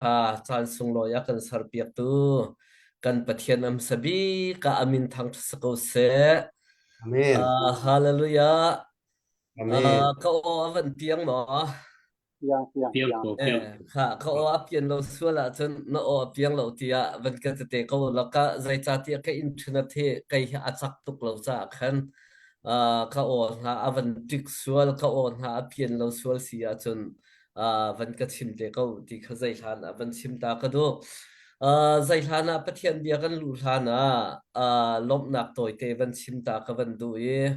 Caan sunglawi a kan serpiaktu kan Pathian a hmasa bik ah a min thangṭhat si ko seh. Amen. Hallelujah. Amen. Ka aw a van piang maw? Piang, piang, Piang piang. ko, piang. Eh, kha ka aw a pian lo sual ahcun na aw a piang lo tiah van ka tete ko la ka zeicahtiah ka internet hi kei hi a cak tuk lo caah khan ka aw hna a van ṭik sual ka aw hna a pian lo sual si ahcun van ka chim te ko ti kha zei hlan ah van chim ta ka duh. Zei hlan ah Pathian bia kan luh hlan ah lawmhnak tawite van chim ta ka van duh i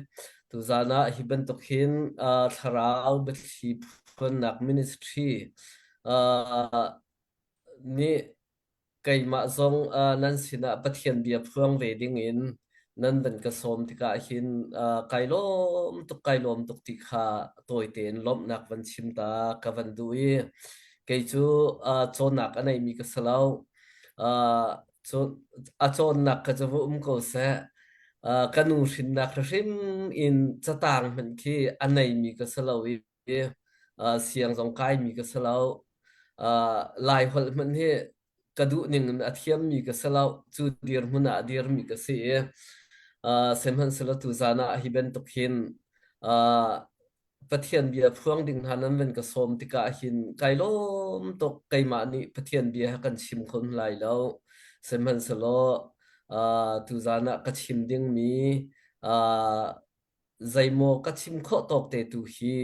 tuzan ah hi bantuk hin thlarau biathli phuannak ministry nih Keimah zong nan sinah Pathian bia phuang ve dingin nan van ka sawm tikah hin kai lawm tuk kai lawm tuk ti kha tawi tein lawmhnak van chim ta ka van duh i kei cu cawnnak a neimi ka si lo. A cawnnak ka cu va um ko seh. Ka nu hrinnak hrim in catang hmanh khi a neimi ka si lo i siang zong kaimi ka si lo. Lai holh hmanh hi ka duh ning in a thiammi ka si lo. Cu dirhmun ah a dirmi ka si i sihmanhsehlaw tuzan ah hi bantuk hin Pathian bia phuang ding hna nan van ka sawm tikah hin kai lawm tuk keimah nih Pathian bia kan chim kho lai lo. Sihmanhsehlaw tuzan ah ka chim dingmi Zeimaw ka chim khawh tawk te tu hi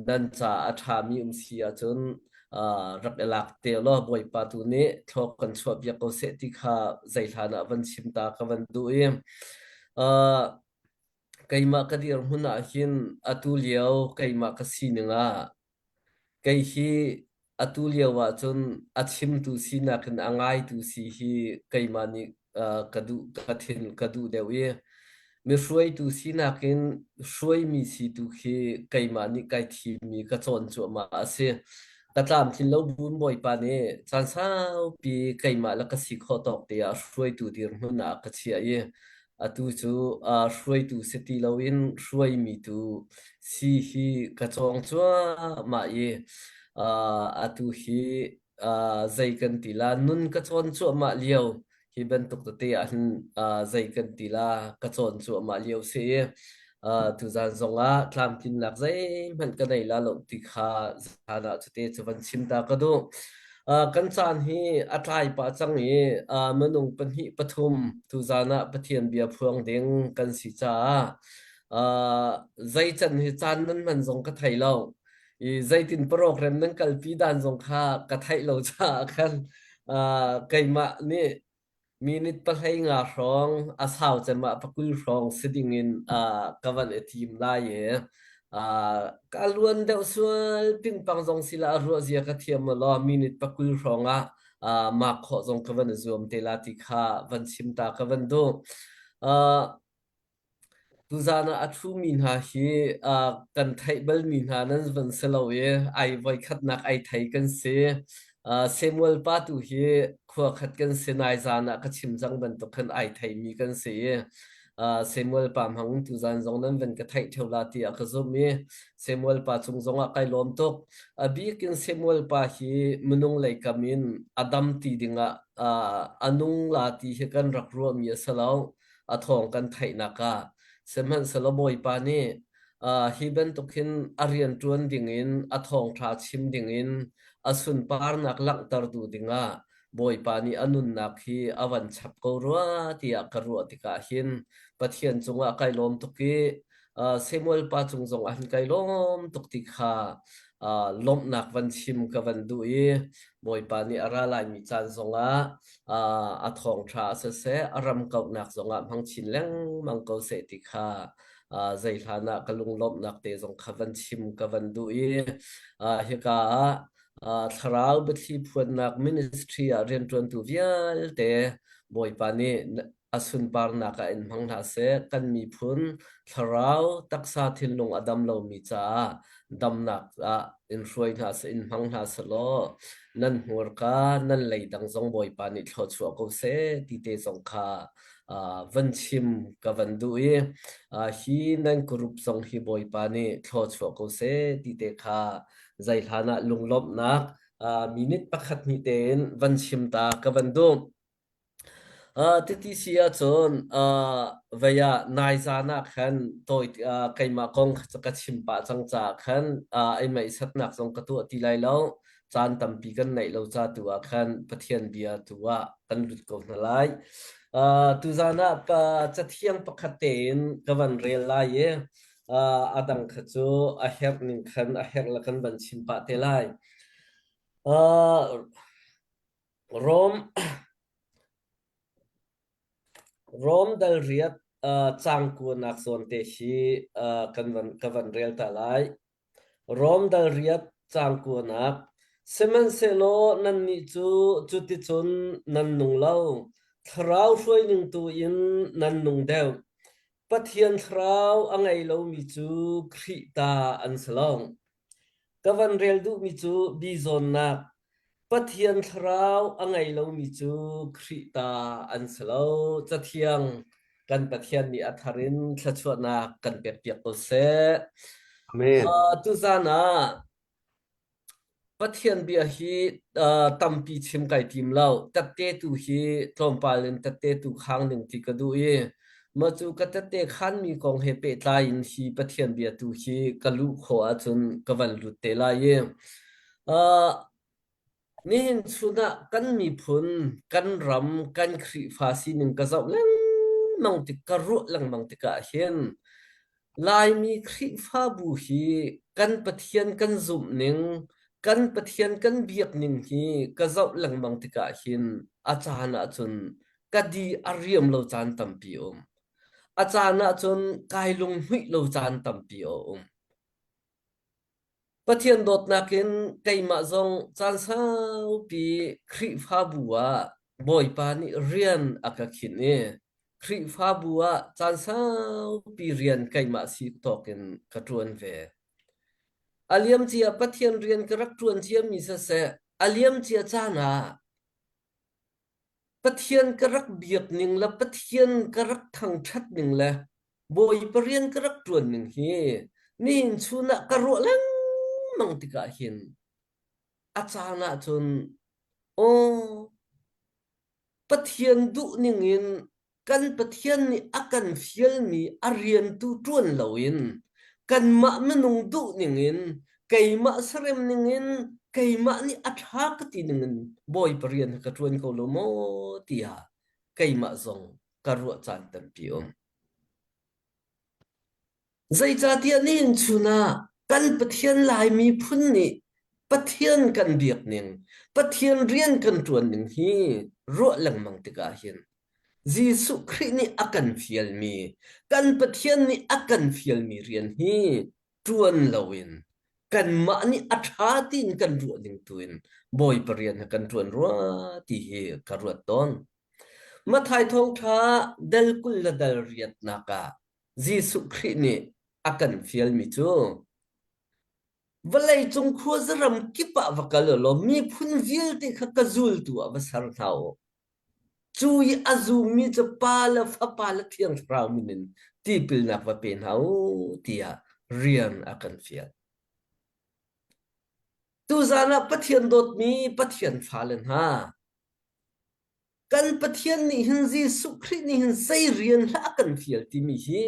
nan caah a ṭhami um si ahcun rak i lak te law Bawipa tu nih thlawk kan chuahpiak ko seh ti kha zeihlan ah van chim ta ka van duh i keimah ka dirhmun ah hin atu lio keimah ka sining ah Kei hi atu lio ahcun a chimtu sinak in a ngaitu si hi keimah nih ka duh ka thin ka duh deuh i mi hruaitu sinak in hruaimi si tu khi keimah nih kai thimmi ka cawn cuahmah a si. Ka tlamtlin lo buin Bawipa nih caan saupi keimah le ka si khawh tawk te ah hruaitu dirhmun ah a ka chiah i Atu cu hruaitu si ti loin hruaimi tu si hi ka cawng cuahmah i atu hi zei kan ti la nun ka cawn cuahmah lio hi bantuk tete ah hin zei kan ti la ka cawn cuahmah lio si i tuzan zongah tlamtlinnak zeihmanh ka nei la lo ti kha zan ah cute cu van chim ta ka duh. Kan caan hi a tlai pah cang i minung pahnih pathum tuzan ah Pathian bia phuang ding kan si caah zei can hi caan nan hman zong ka thei lo. I zeitin program nan kalpi dan zong kha ka theih lo caah khan keimah nih Minute 15 hrawng a sau cem ah pakul hrawng si dingin ka van i tim lai i ka luan deuh sual pingpang zong sila a ruah zia ka thiam law minute pakul hrawng ah mak khawh zong ka van i zuam te la ti kha van chim ta ka van duh. Tuzaan ah a ṭhumi hna hi kan theih balmi hna nan van si lo i ai voikhatnak ai thei kan si. Samuel pa tu hi khua khat kan si nai zaan ah ka chim cang bantuk khan ai theimi kan si i Samuel pa hmang tuzaan zong nan van ka theih ṭheo la tiah ka zumh i Samuel pa cung zongah kai lawm tuk. A bik in Samuel pa hi minung lei kam in a dam ti dingah a nung la ti hi kan rak ruahmi a si lo. A thawng kan theihnak ah sihmanhsehlaw Bawipa nih hi bantuk hin a rian ṭuan dingin a thawngṭha chim dingin a sunparnak langhtertu dingah Bawipa nih a nunnak hi a van chap ko rua tiah ka ruah tikah hin Pathian cungah kai lawm tuk i Samuel pa cung zong ah hin kai lawm tuk ti kha lawmhnak van chim ka van duh i Bawipa nih a ra laimi caan zongah a thawngṭha a siseh a ram kauhnak zongah hmang chin lengmang ko seh ti kha zei hlan ah ka lunglawmhnak te zong kha van chim ka van duh i hika ah thlarau biathli phuannak ministry ah rianṭuantu vialte Bawipa nih a sunparnak ah in hmang hna seh. Kan miphun thlarau taksa thinlung a dam lomi caah damnak ah in hruai hna seh, in hmang hna seh law nan hmurka nan leidang zong Bawipa nih thluachuah ko seh ti te zong kha van chim ka van duh i hi nan group zong hi Bawipa nih thluachuah ko seh ti te kha zei hlan ah lunglawmhnak. Minute pakhat hnih tein van chim ta ka van duh. Titi si ahcun vei ah nai zan ah khan tawi keimah kong ka chim pah cang caah khan ei meihsatnak zong ka tuah ti lai lo. Caan tampi kan neih lo ca tu ah khan Pathian bia tu ah kan lut ko hna lai. Tuzan ah pa cathiang pakhat tein ka van rel lai i a dang kha cu a herh ning khan a herh le kan van chim pah te lai. Rom Rom dal riat caang kuanak zawn te hi kan van ka van rel ta lai. Rom dal riat caang kuanak Sihmanhsehlaw nannih cu cuticun nan nung lo, Thlarau hruaining tu in nan nung deuh. Pathian Thlarau a ngei lomi cu Khrih ta an si lo. Ka van rel duhmi cu bizawnnak Pathian Thlarau a ngei lomi cu Khrih ta an si lo. Cathiang kan Pathian nih a thar in thluachuahnak kan pekpiak ko seh. Amen. Tuzan ah Pathian bia hi tampi chim kai tim lo. Tette tu hi tlawmpal in tette tu khang ding ti ka duh i mah cu ka tette khanmi kong he pehtlai in hi Pathian bia tu hi ka luh khawh ahcun ka van lut te lai i nihin chun ah kan miphun, kan ram, kan Khrihfa sining ka zoh lengmang tik ka ruah lengmang tikah hin Laimi Khrihfabu hi kan Pathian kan zumhning, kan Pathian kan biakning hi ka zoh lengmang tikah hin a caan ahcun ka di a riam lo caan tampi a um. A caan ahcun kai lunghmuih lo caan tampi a um. Pathian dawtnak in keimah zong caan saupi Khrihfabu ah Bawipa nih rian a ka khinh i Khrihfabu ah caan saupi rian keimah si tawk in ka ṭuan ve. A liamcia Pathian rian ka rak ṭuan ciami siseh, a liamcia caan ah Pathian ka rak biak ning le Pathian ka rak thangṭhat ning le Bawipa rian ka rak ṭuan ning hi nihin chun ah ka ruah lengmang tikah hin a caan ahcun aw Pathian duh ning in kan Pathian nih a kan fialmi a rian tu ṭuan loin kanmah minung duh ning in keimah sarem ning in keimah nih a ṭha ka ti ning in Bawipa rian hi ka ṭuan ko lo maw tiah keimah zong ka ruah caan tampi um. Zeicahtiah nihin chun ah kan Pathian Lai miphun nih Pathian kan biak ning, Pathian rian kan ṭuan ning hi ruah lengmang tikah hin Jesuh Khrih nih a kan fialmi, kan Pathian nih a kan fialmi rian hi ṭuan loin kanmah nih a ṭha tiin kan ruah ning tu in Bawipa rian hi kan ṭuan rua ti hi ka ruat tawn. Matthai thawngṭha dal 20 le dal riatnak ah Jesuh Khrih nih a kan fialmi cu vawleicung khuazaram kip ah va kal u law miphun vialte kha ka zultu ah va ser hna u. Cu i a zummi cu Pa le Fapa le Thiang Thlarau min in tipilnak va pe hna u tiah rian a kan fial. Tuzan ah Pathian dawtmi Pathian fale hna, kan Pathian nih hin Jesuh Khrih nih hin zei rian hlah a kan fial timi hi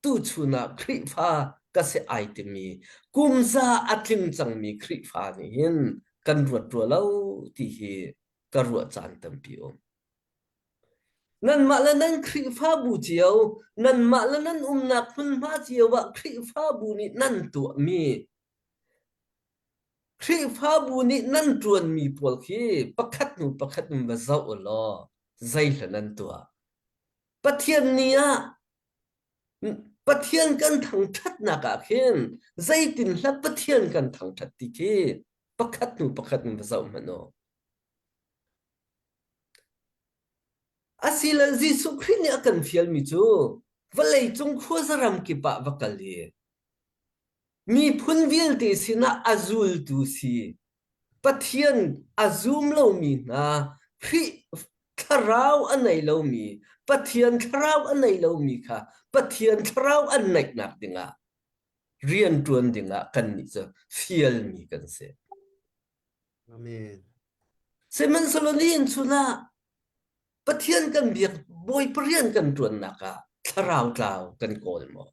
tuchun ah Khrihfa ka si ai timi kumza a tling cangmi Khrihfa nih hin kan ruat rua lo ti hi ka ruah caan tampi um. Nanmah le nan Khrihfabu cio, nanmah le nan umnak hmunhma cio ah Khrihfabu nih nan tuahmi Khrihfabu nih nan ṭuanmi pawl khi pakhat hnu pakhat in va zoh u law zeihla nan tuah. Pathian ni ah Pathian kan thangṭhatnak ah khin zeitin hla Pathian kan thangṭhat ti khi pakhat hnu pakhat in va zoh hmanh u. Asile Jesuh Khrih nih a kan fialmi cu vawleicung khuazaram kip ah va kal i Miphun vialte sinah a zultu si. Pathian a zum lomi hna, Khrih thlarau a nei lomi, Pathian thlarau a nei lomi kha Pathian thlarau an neihnak dingah rian ṭuan dingah kannih cu fialmi kan si. Amen. Sihmanhsehlaw nihin chun ah Pathian kan biak Bawipa rian kan ṭuannak ah thlarau tlau kan kawl maw?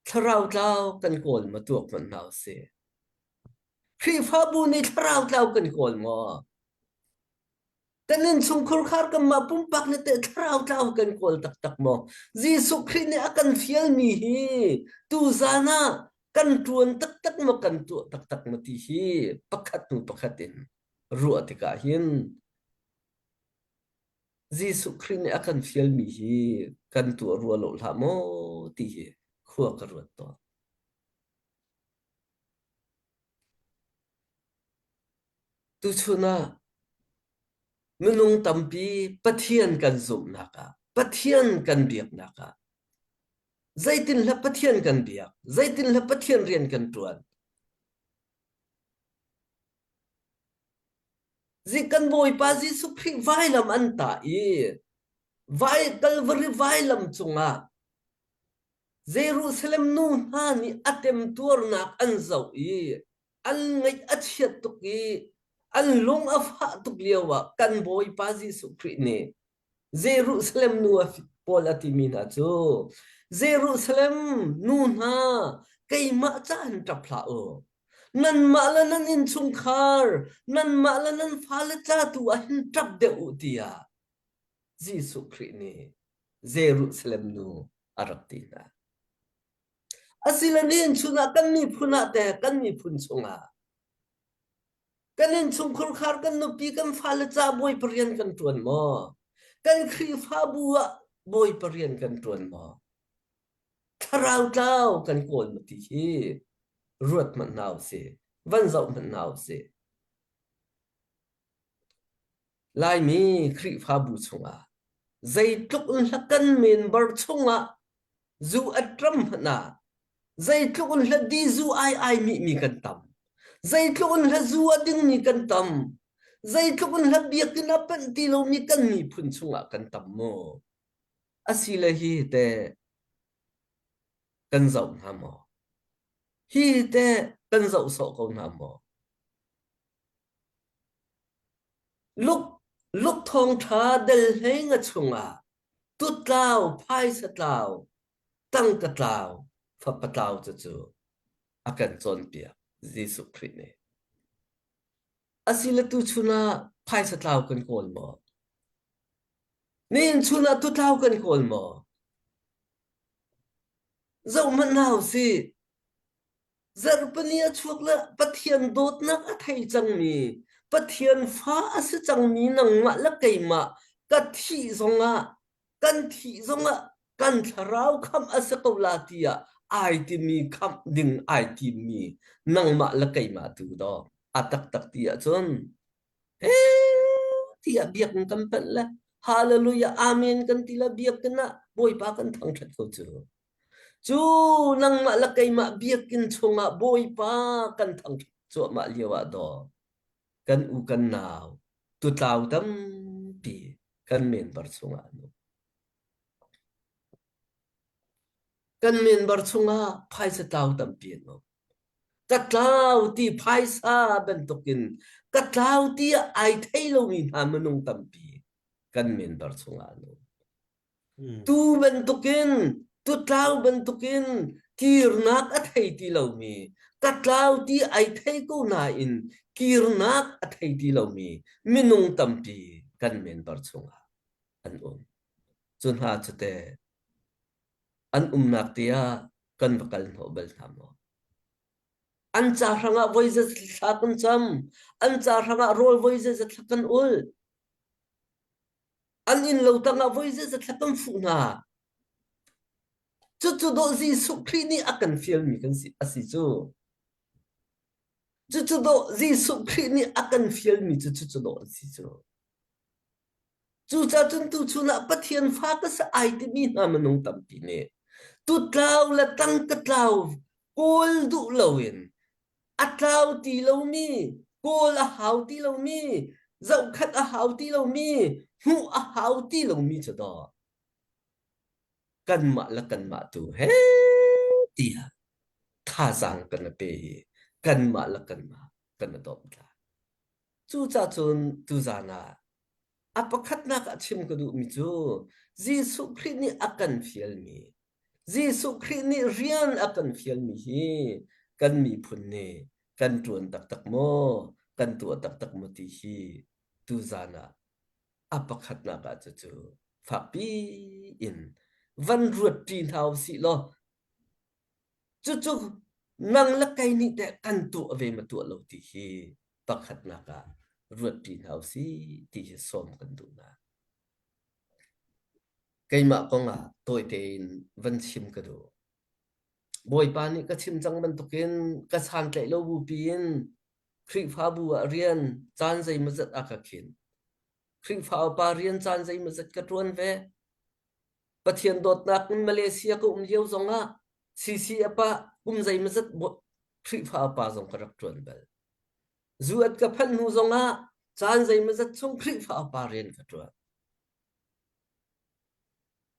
Thlarau tlau kan kawl maw tuak hmanh hna usih. Khrihfabu nih thlarau tlau kan kawl maw? Kan innchungkhur khar kanmah pumpak nih teh thlarau tlau kan kawl taktak maw? Jesuh Khrih nih a kan fialmi hi tuzan ah kan ṭuan taktak maw kan tuah taktak maw ti hi pakhat hnu pakhat in ruah tikah hin Jesuh Khrih nih a kan fialmi hi kan tuah rua lo hlah maw ti hi khua ka ruat tawn. Tuchun ah minung tampi Pathian kan zumhnak ah, Pathian kan biaknak ah, zeitin hlah Pathian kan biak, zeitin hlah Pathian rian kan ṭuan. Zi kan Bawipa Jesuh Khrih vailam an tah i vai Kalvari vailam cungah Jerusalem nu hna nih a temtuarnak an zoh i an ngaih a chiat tuk i an lung a fah tuk lioah kan Bawipa Jesuh Khrih nih Jerusalem nu pawl a timi hna cu Jerusalem nu hna keimah ca hin ṭap hlah u. Nanmah le nan innchungkhar, nanmah le nan fale ca tu ah hin ṭap deuh u tiah Jesuh Khrih nih Jerusalem nu a rak ti hna. Asile nihin chun ah kan miphun ah teh kan miphun chungah kan innchungkhur khar kan nupi kan fale ca Bawipa rian kan ṭuan maw? Kan Khrihfabu ah Bawipa rian kan ṭuan maw? Thlarau tlau kan kawl maw ti hi ruat hmanh hna usih, van zoh hmanh hna usih. Laimi Khrihfabu chungah zeitluk in hla kan member chungah zu a ṭam hmanh ah zeitluk in hla di zu ai ai mi mi kan tam. Zeitluk in hla zu a dingmi kan tam. Zeitluk in hla biakinn a panh ti lomi kan miphun chungah kan tam mu. Asile hi te kan zoh hna maw? Hi te kan zoh sawh ko hna maw? Luk thawngṭha del hlei nga chungah tutlau, phaisa tlau, tangka tlau, fapa tlau cucu a kan cawnpiak Jesuh Khrih nih. Asile tuchun ah phaisa tlau kan kawl maw? Nihin chun ah tutlau kan kawl maw? Zohhmanh hna usih. Zarhpini a chuak le Pathian dawtnak a thei cangmi, Pathian fa a si cangmi nangmah le keimah ka thih zongah, kan thih zongah kan thlarau khamh a si ko la tiah ai timi khamh ding ai timmi nangmah le keimah tu daw a taktak ti ahcun he tiah biakinn kan panh le hallelujah amen kan ti le biakinn ah Bawipa kan thangṭhat ko cu. Cu nangmah le keimah biakinn chungah Bawipa kan thangṭhat cuahmah lio ah daw kan u kan nau tutlau tampi kan member chungah an um. Kan member chungah phaisa tlau tampi an um. Ka tlau ti phaisa bantukin ka tlau ti ai thei lomi hna minung tampi kan member chungah an um. Tuu bantukin, tutlau bantukin kirnak a thei ti lomi, ka tlau ti ai thei ko nain kirnak a thei ti lomi minung tampi kan member chungah an um. Cu hna cu teh an umnak te ah kan va kal hnawh bal hna maw? An ca hrangah voi zeizat thla kan cam, an ca hrangah rawl voi zeizat thla kan ul. An inn lo tangah voi zeizat thla kan fuh hna. Cucu dawh Jesuh Khrih nih a kan fialmi kan si a si cu. Cucu dawh Jesuh Khrih nih a kan fialmi cu cucu dawh an si cu. Cucaah cun tuchun ah Pathian fa ka si ai timi hna minung tampi nih tutlau le tangka tlau kawl duh loin a tlau ti lomi, kawl a hau ti lomi, zohkhenh a hau ti lomi, hmuh a hau ti lomi cu daw kanmah le kanmah tu he tiah thazaang kan i pe i kanmah le kanmah kan i dawmtlai. Cucacun tuzan ah a pakhatnak ah chim ka duhmi cu Jesuh Khrih nih a kan fialmi, Jesuh Khrih nih rian a kan fialmi hi kan miphun nih kan ṭuan taktak maw, kan tuah taktak maw ti hi tuzan ah a pakhatnak ah cucu fakpi in van ruatṭi hna usih law cucu nang le kei nih teh kan tuah ve ma tuah lo ti hi pakhatnak ah ruatṭi hna usih ti hi sawm kan duh hna. Keimah kong ah tawi tein van chim ka duh. Bawipa nih ka chim cang bantukin ka santlaih lo bupi in Khrihfabu ah rian caan zeimawzat a ka khin. Khrihfa upa rian caan zeimawzat ka ṭuan ve. Pathian dawtnak in Malaysia ka um lio zongah CCF ah kum zeimawzat Khrihfa upa zong ka rak ṭuan bal. Zu at ka phanh hnu zongah caan zeimawzat chung Khrihfa upa rian ka ṭuan.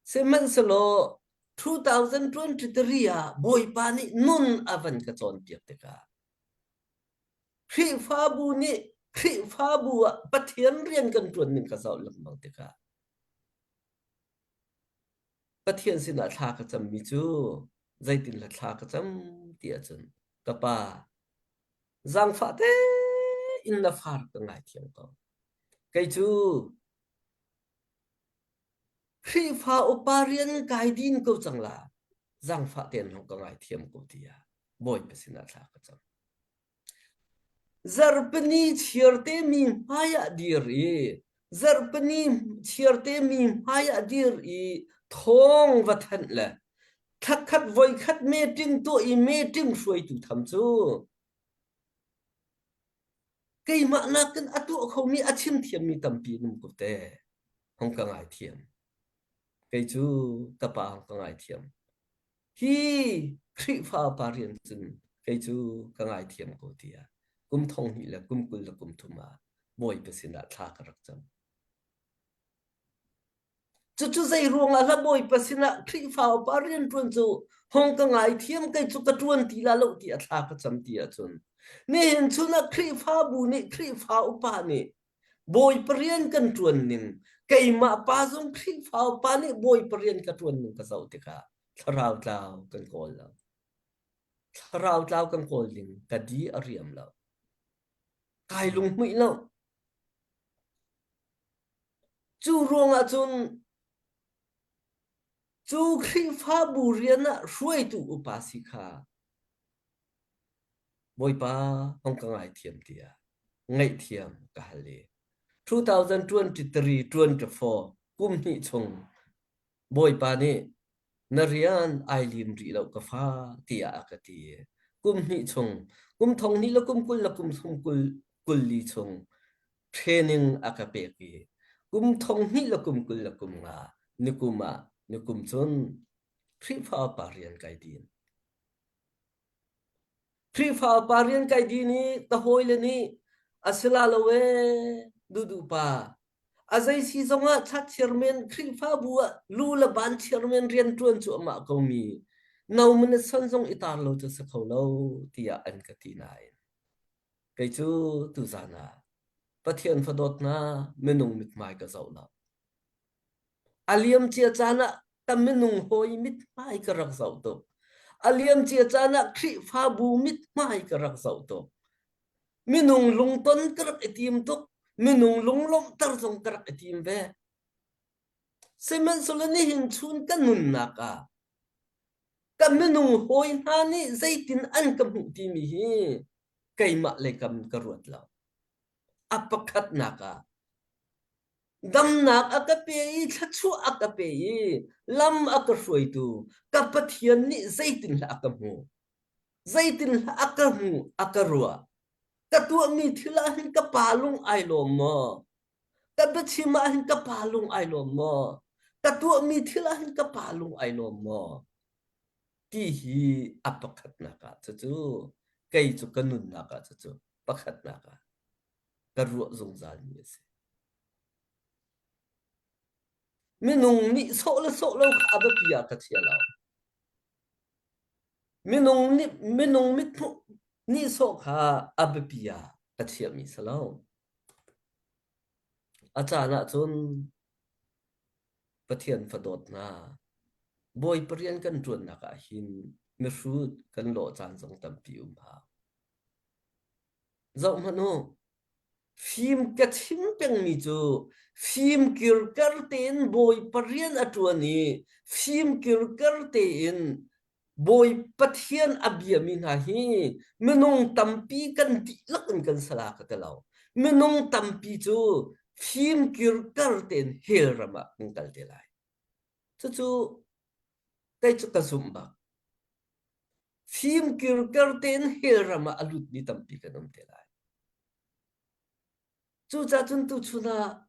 Sihmanhsehlaw 2023 ah Bawipa nih nun a van ka cawnpiak tikah Khrihfabu nih Khrihfabu ah Pathian rian kan ṭuan ning ka zoh lengmang tikah Pathian sinah thla ka cammi cu zeitinhla thla ka cam ti ahcun ka Pa zaangfah tein na far ka ngaithiam ko. Kei cu Khrihfa upa rian kai din ko cang la zaangfah tein hong ka ngaithiam ko tiah Bawipa sinah thla ka cam. Zarhpini chiarte mi hmai ah dir i zarhpini chiarte mi hmai ah dir i thawng va thanh le thlakhat voikhat meeting tuah i meeting hruaitu tham cu keimah nakin a tuah khomi a chim thiammi tampi an um ko te hong ka ngaithiam kei cu ka pa hong ka ngaithiam Hi Khrihfa upa rian cun kei cu ka ngaithiam ko tiah kum thong hnih le kum 20 le kum thum ah Bawipa sinah thla ka rak cam. Cucu zei ruangah hlah Bawipa sinah Khrihfa upa rianṭuan cu hong ka ngaithiam kei cu ka ṭuan ti la lo tiah thla ka cam ti ahcun nihin chun ah Khrihfabu nih Khrihfa upa nih Bawipa rian kan ṭuan ning keimah pa zong Khrihfa upa nih Bawipa rian ka ṭuan ning ka zoh tikah thlarau tlau kan kawl lo. Thlarau tlau kan kawl ding ka di a riam lo. Kai lunghmuih lo. Cu ruangah cun cu Khrihfabu rian ah hruaitu upa si kha Bawipa hong ka ngaithiam tiah ngaihthiam ka hal i 2023 24 kum hnih chung Bawipa nih na rian ai lim rih lo ka fa tiah a ka ti. Kum hnih chung kum thong hnih le kum 20 le kum thum kul kul li chung training a ka pek i kum thong hnih le kum 20 le kum nga nikum ah nikum cun Khrihfa upa rian kai din. Khrihfa upa rian kai din i ka hawile nih a si la lo ee duhduh pa a zei si zongah thla chairman Khrihfabu ah lu le ban chairman rian ṭuan cu amah ko mi no man son zong i tar lo cu si kho lo tiah an ka ti nain kei cu tuzan ah Pathian fadawt hna minung mithmai ka zoh lo. A liamcia caan ah ka minung hawi mithmai ka rak zoh tuk. A liamcia caan ah Khrihfabu mithmai ka rak zoh tuk. Minung lungton ka rak i tim tuk. Minung lunglawmhter zong ka rak i tim ve. Sihmanhsehlaw nihin chun ka nunnak ah ka minung hawi hna nih zeitin an ka hmuh timi hi keimah lei kam ka ruat lo. A pakhatnak ah Damnak a ka pe i thluachuah a ka pe i lam a ka hruaitu ka Pathian nih zeitinhlah a ka hmuh. Zeitinhlah a ka hmuh, a ka ruah. Ka tuahmi thil ah hin ka pa lung ai lawm maw? Ka biachim ah hin ka pa lung ai lawm maw? Ka tuahmi thil ah hin ka pa lung ai lawm maw? Ti hi a pakhatnak ah cucu kei cu ka nunnak ah cucu pakhatnak ah ka ruah zungzalmi a si. Minung nih sawh le sawh lo kha a biapi ah ka chia lo. Minung nih minung mithmuh nihsawh kha a biapi ah ka chiahmi si lo. A caan ahcun Pathian fadawt hna, Bawipa rian kan ṭuannak ah hin mihrut kan lawh caan zong tampi um hau. Zohhmanh u, fim ka chim pengmi cu fim kirker tein Bawipa rian a ṭuan i fim kirker tein Bawi Pathian a biami hna hi minung tampi kan dihlak in kan sala ka ti lo. Minung tampi cu fim kirker tein hell ram ah kan kal te lai. Cucu kei cu ka zumh bak. Fim kirker tein hell ram ah a lutmi tampi kan um te lai. Cucaah cun tuchun ah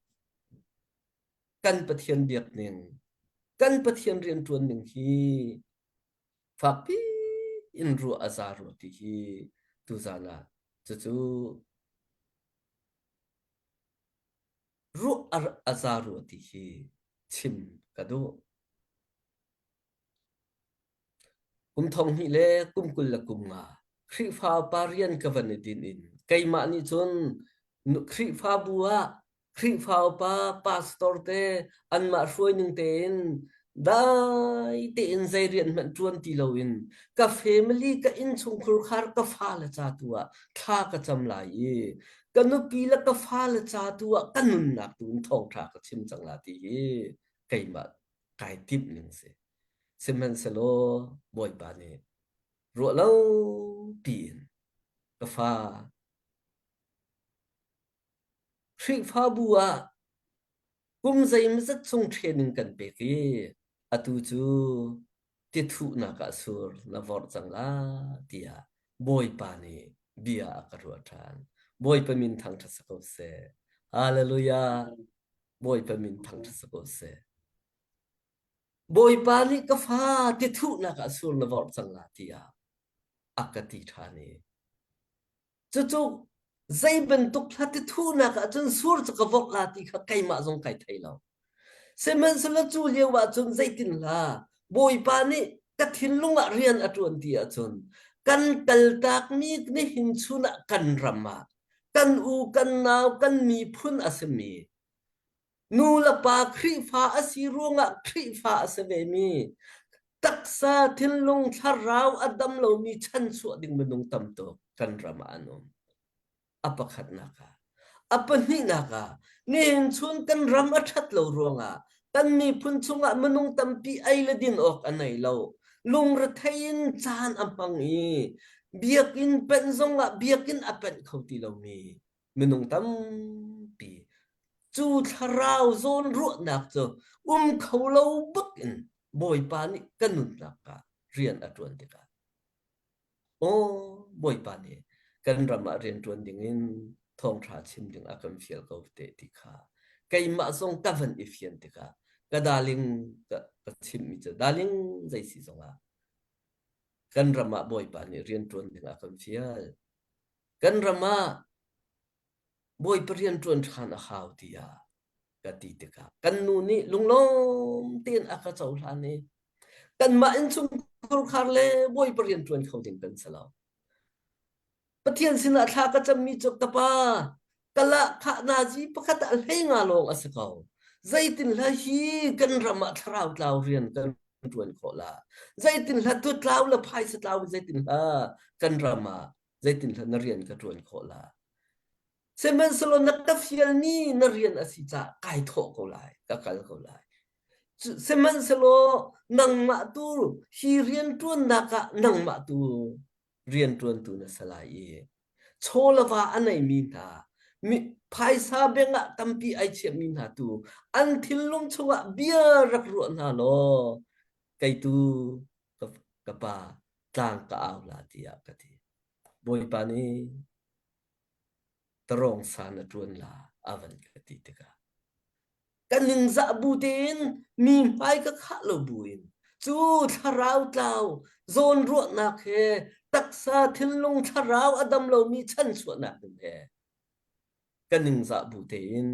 kan Pathian biak ning, kan Pathian rianṭuan ning hi fakpi in ruah a za rua ti hi tuzan ah cucu ruah a za rua ti hi chim ka duh. Kum 20 le kum 25 Khrihfa upa rian ka van i dinh in keimah nih cun Khrihfabu ah Khrihfa upa pastor te anmah hruai ning tein dai tein zei rian hmanh ṭuan ti loin ka family ka innchungkhur khar ka fale ca tu ah thla ka cam lai i ka nupi le ka fale ca tu ah ka nunnak tu in thawngṭha ka chim cang la ti hi keimah kai timh ning si. Sihmanhsehlaw Bawipa nih ruah lo piin ka fa Khrihfabu ah kum zeimawzat chung training kan pek i atu cu tithuhnak ah sur na vorh cang la tiah Bawipa nih bia a ka ruah ṭhan. Bawipa min thangṭhat si ko seh. Hallelujah. Bawipa min thangṭhat si ko seh. Bawipa nih ka fa tithuhnak ah sur na vorh cang la tiah a ka ti ṭhan i cucu zei bantuk hla tithuhnak ah cun sur cu ka vorh la ti kha keimah zong kai thei lo. Sihmanhsehlaw cu lio ah cun zeitin hla Bawipa nih ka thinlung ah rian a ṭuan ti ahcun kan kaltakmi nihin chun ah kan ram ah kan u kan nau kan miphun a simi nu le pa Khrihfa a si ruangah Khrihfa a si vemi taksa thinlung thlarau a dam lomi chanchuah ding minung tam tuk kan ram ah an um. A pakhatnak ah. A pahnihnak ah nihin chun kan ram a ṭhat lo ruangah kan miphun chungah minung tampi ei le din awk a nei lo. Lungrethei in caan a hmang i biakinn penh zongah biakinn a penh kho ti lomi minung tampi cu thlarau zawn ruahnak cu um kho lo bak in Bawipa nih ka nunnak ah rian a ṭuan tikah aw Bawipa nih kan ram ah rian ṭuan dingin thawngṭha chim ding a kan fial ko te ti kha keimah zong ka van i fian tikah ka darling ka, ka chimmi cu darling zei si zongah kan ram ah Bawipa nih rian ṭuan ding a kan fial Kan ram ah Bawipa rian ṭuan ṭhan a hau tiah ka ti tikah kan nu nih lunglawm tein a ka cohlan i kanmah innchungkhar khar le Bawipa rian ṭuan kho ding kan si lo. Pathian sinah thla ka cammi cu ka pa ka lahkhah nazi pakhat ah hlei nga lawng a si ko. Zeitin hla hi kan ram ah thlarau tlau rian kan ṭuan khawh la. Zeitin hla tutlau le phaisa tlau zeitin hla kan ram ah zeitinhlah na rian ka ṭuan khawh la. Sihmanhsehlaw na ka fialmi na rian a si caah kai thawh ko lai, ka kal ko lai. Sihmanhsehlaw nangmah tu hi rian ṭuannak ah nangmah tu rian ṭuantu na si lai i chaw le va a neimi hna mi phaisa beng ah tampi ai chiahmi hna tu an thinlung chungah bia rak ruah hna law kei tu ka, ka pa tlang ka au la tiah ka ti. Bawipa nih tarawng sa na ṭuan la a van ka ti tikah ka ningzah bu tein mi hmai ka khah lo buin cu thlarau tlau zawnruahnak he taksa thinlung thlarau a dam lomi chanchuahnak ding he ka ningzah bu tein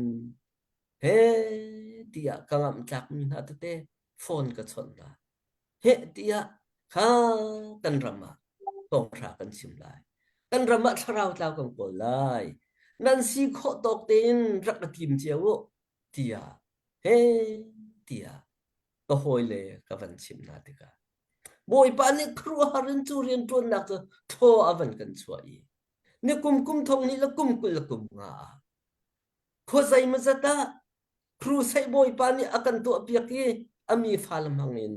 he tiah ka ngamh tlakmi hna tete phone ka chawnh hna. Heh tiah kha kan ram ah thawngṭha kan chim lai. Kan ram ah thlarau tlau kan kawl lai. Nan si khawh tawk tein rak ka tim cio u. tiah he tiah ka hawile ka van chimh hna tikah Bawipa nih khuaruahhar in cu rianṭuannak cu thaw a van kan chuah i nikum kum thong hnih le kum 20 le kum nga ah khua zeimawzat ah crusade Bawipa nih a kan tuahpiak i a mi fale hmang in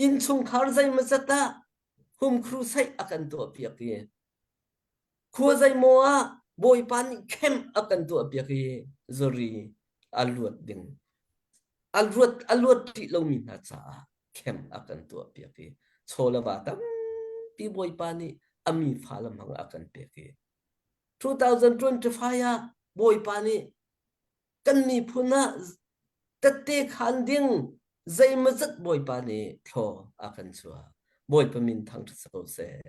innchungkhar zeimawzat ah hum crusade a kan tuahpiak i khua zeimaw ah Bawipa nih camp a kan tuahpiak i zuri a luat ding a luat a luat ṭih lomi hna caah camp a kan tuahpiak i chaw le va tampi Bawipa nih a mi fale hmang a kan pek i 2025 ah Bawipa nih kan miphun ah tette khaan ding zeimawzat Bawipa nih thlaw a kan chuah. Bawipa min thangṭhat si ko seh.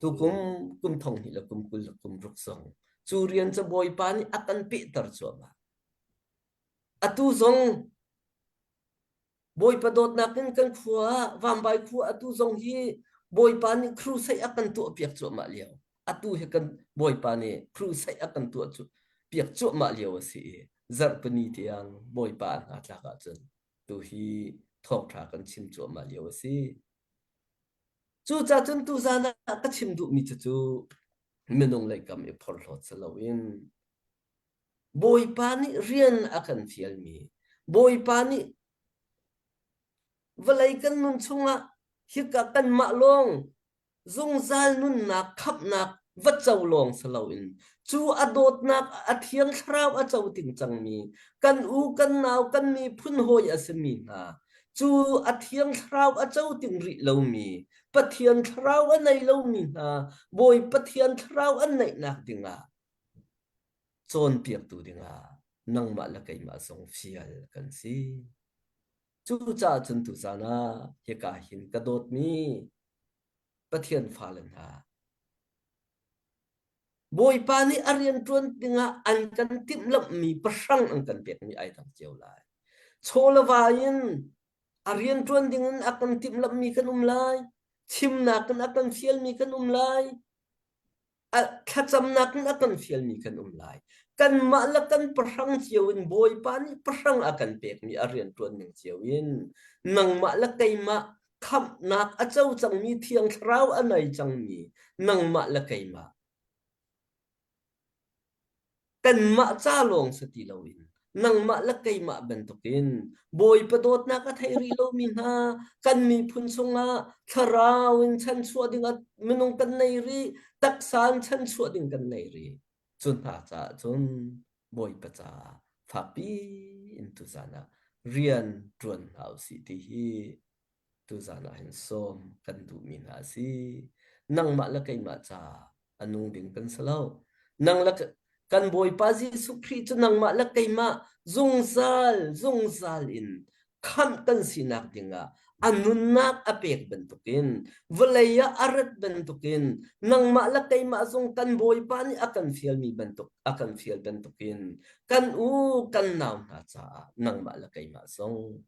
Tukum kum thong hnih le kum 20 le kum ruk zong cu rian cu Bawipa nih a kan pehter cuahmah. Atu zong Bawipa dawtnak in kan khua ah Vambai khua atu zong hi Bawipa nih crusade a kan tuahpiak cuahmah lio. Atu hi kan Bawipa nih crusade a kan tuah piak cuahmah lio a si i zarhpini tiang Bawipa a hna tlak ahcun tu hi thawngṭha kan chim cuahmah lio a si. Cucaah cun tuzaan ah ka chim duhmi cu cu minung leikam i phorhlawt si loin Bawipa nih rian a kan fialmi, Bawipa nih vawlei kan nun chungah hika kanmah lawng zungzal nunnak khamhnak va co lawng si loin cu a dawtnak a thiang thlarau a co ting cangmi kan u kan nau kan miphun hawi a simi hna cu a thiang thlarau a co ting rih lomi Pathian thlarau a nei lomi hna Bawi Pathian thlarau an neihnak dingah cawnpiaktu dingah nangmah le keimah zong fial kan si. Cucaah cun tuzaan ah hika hin ka dawtmi Pathian fale hna, Bawipa nih a rianṭuan dingah an kan timhlamhmi pahrang an kan pekmi ai dang cio lai. Chaw le va in a rianṭuan dingin a kan timhlamhmi kan um lai, chimnak in a kan fialmi kan um lai, thlacamnak in a kan fialmi kan um lai. Kanmah le kan pahrang cio in Bawipa nih pahrang a kan pekmi a rianṭuan ning cio in nangmah le keimah khamhnak a co cangmi Thiang Thlarau a nei cangmi nangmah le keimah Kanmah ca lawng si ti loin nangmah le keimah bantukin Bawipa dawtnak a thei rih lomi hna kan miphun chungah thlarau in chanchuah ding minung kan nei rih, taksa in chanchuah ding kan nei rih. Cu hna caah cun Bawipa caah fakpi in tuzan ah rian ṭuan hna usih ti hi tuzan ah hin sawm kan duhmi hna a si. Nangmah le keimah caah a nung ding kan si lo. Nang le kan Bawipa Jesuh Khrih cu nangmah le keimah zungzal zungzal in khamh kan sinak dingah a nunnak a pek bantukin vawlei ah a rat bantukin nangmah le keimah zong kan Bawipa nih a kan fialmi bantuk a kan fial bantukin kan u kan nau hna caah nangmah le keimah zong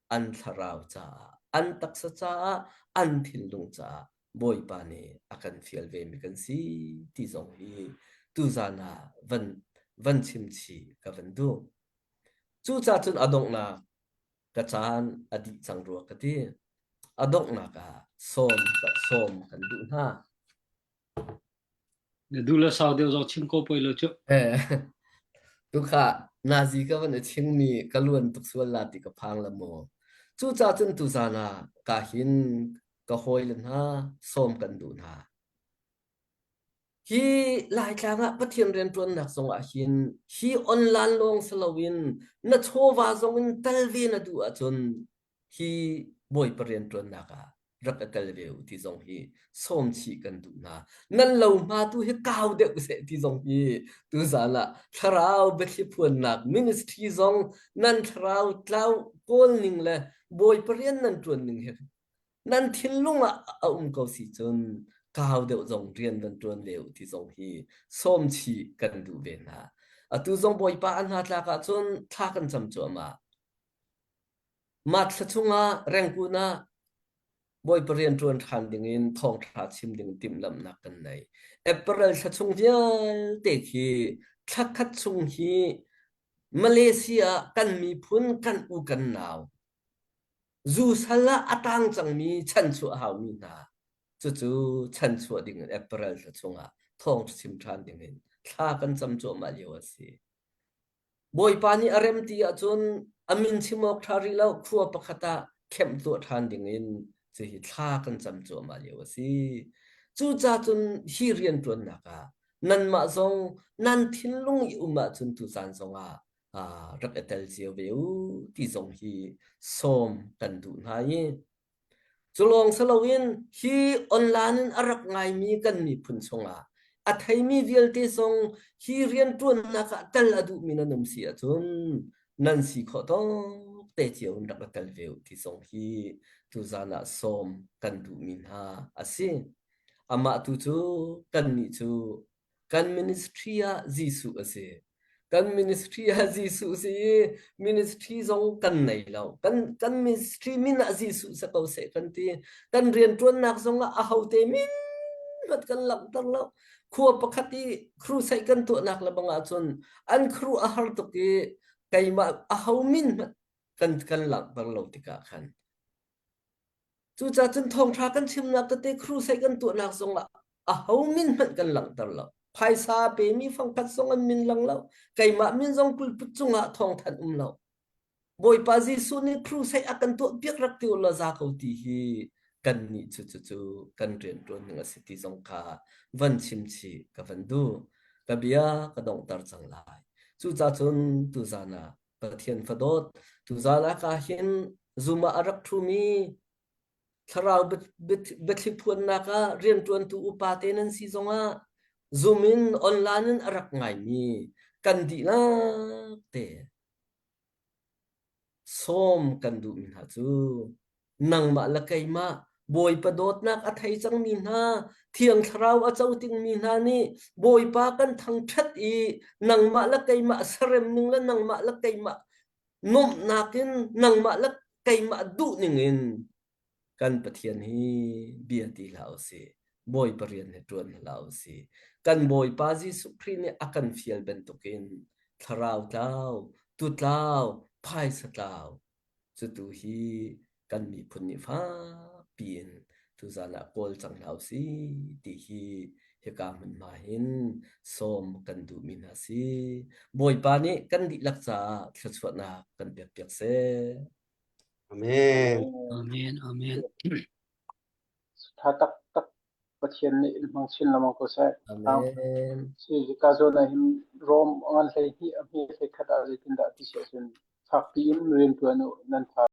an thlarau caah, an taksa caah, an thinlung caah Bawipa nih a kan fial vemi kan si ti zong hi tuzan ah van, van chim chih ka van duh. Cucaah cun a donghnak ka caan a dih cang rua ka ti. A donghnak ah sawm, sawm kan duh hna. Na duh le sau deuh zong chim ko poi lo cu. Eh, tukha nazi ka van i chingmi ka luan tuk sual la ti ka phang la maw. Cucaah cun tuzan ah ka hin ka hawile hna sawm kan duh hna. Hi Laitlang ah Pathian rianṭuannak zong ah hin hi online lawng si loin na chawva zong in tal ve na duh ahcun hi Bawipa rianṭuannak ah rak i tel ve u ti zong hi sawm chih kan duh hna. Nan lo hma tu hi kau deuh seh ti zong hi tuzan ah thlarau biathli phuannak ministry zong nan thlarau tlau kawl ning le Bawipa rian nan ṭuan ning hi nan thinlung ah a um ko si cun kau deuh zong rian nan ṭuan ve u ti zong hi sawm chih kan duh ve hna. Atu zong Bawipa an hna tlak ahcun thla kan cam cuahmah. Mah thla chungah Rangoon ah Bawipa rianṭuan ṭhan dingin thawngṭha chim ding timhlamhnak kan nei. April thla chung vialte khi thla khat chung hi Malaysia ah kan miphun kan u kan nau zu sal ah a tang cangmi chanchuah haumi hna cucu chanchuah ding in April thla chungah thawng chim ṭhan ding in thla kan cam cuahmah lio a si. Bawipa nih a rem ti ahcun a min chim awk ṭha rih lo khua pakhat ah kemh tuah ṭhan ding in cuhi thla kan cam cuahmah lio a si. Cucaah cun hi rianṭuannak ah nanmah zong nan thinlung i um ahcun tuzaan zongah rak i tel cio ve u ti zong hi sawm kan duh hna i Cu lawng si loin hi online in a rak ngaimi kan miphun chungah a theimi vialte zong hi rianṭuannak ah tel a duhmi nan um si ahcun nan si khawh tawk te cio in rak i tel ve u ti zong hi tuzaan ah sawm kan duhmi hna a si. Amah tu cu kannih cu Kan ministry ah Jesuh a si. Kan ministry ah Jesuh si i ministry zong kan nei lo. Kan, kan ministry min ah Jesuh si ko seh kan ti. Kan rianṭuannak zong ah ahote min hmanh kan langhter lo. Khua pakhat i crusade kan tuahnak le bang ahcun an khru a har tuk i keimah aho min hmanh kan, kan langhter lo tikah khan Cucaah cun thawngṭha kan chimnak tete crusade kan tuahnak zongah aho min hmanh kan langhter lo. Phaisa pemi fangkhat zong an min lang lo. Keimah min zong pulput cungah thawngthanh um lo. Bawipa Jesuh nih crusade a kan tuahpiak rak ti u law za ko ti hi kannih cu cucu kan rianṭuan ning a si ti zong kha van chim chih ka van duh. Ka bia ka donghter cang lai. Cucaah cun tuzaan ah Pathian fadawt tuzaan ah ka hin Zoom ah a rak ṭhumi thlarau biathli phuannak ah rianṭuantu upa te nan si zongah Zoom in online in a rak ngaimi kan dihlak te sawm kan duhmi hna cu nangmah le keimah Bawipa dawtnak a thei cangmi hna Thiang Thlarau a co tingmi hna nih Bawipa kan thangṭhat i nangmah le keimah sarem ning le nangmah le keimah nuamhnak in nangmah le keimah duh ning in kan Pathian hi bia ti hlah u sih. Bawipa rian hi ṭuan hlah u sih. Kan Bawipa Jesuh Khrih nih a kan fial bantukin thlarau tlau, tu tlau, phaisa tlau, Cutu hi kan miphun nih fakpi in tuzaan ah kawl cang hna usih ti hi hika hmunhma hin sawm kan duhmi hna si. Bawipa nih kan dihlak caah thluachuahnak kan pekpiak seh. Amen. Amen. Amen. Tha taktak Pathian nih in hmang chin lengmang ko seh. Amen. Si hika zawn ah hin Rom ngan 12 a hme 11 ah zeitindah ti si ahcun fakpi in rian ṭuan u nan tha.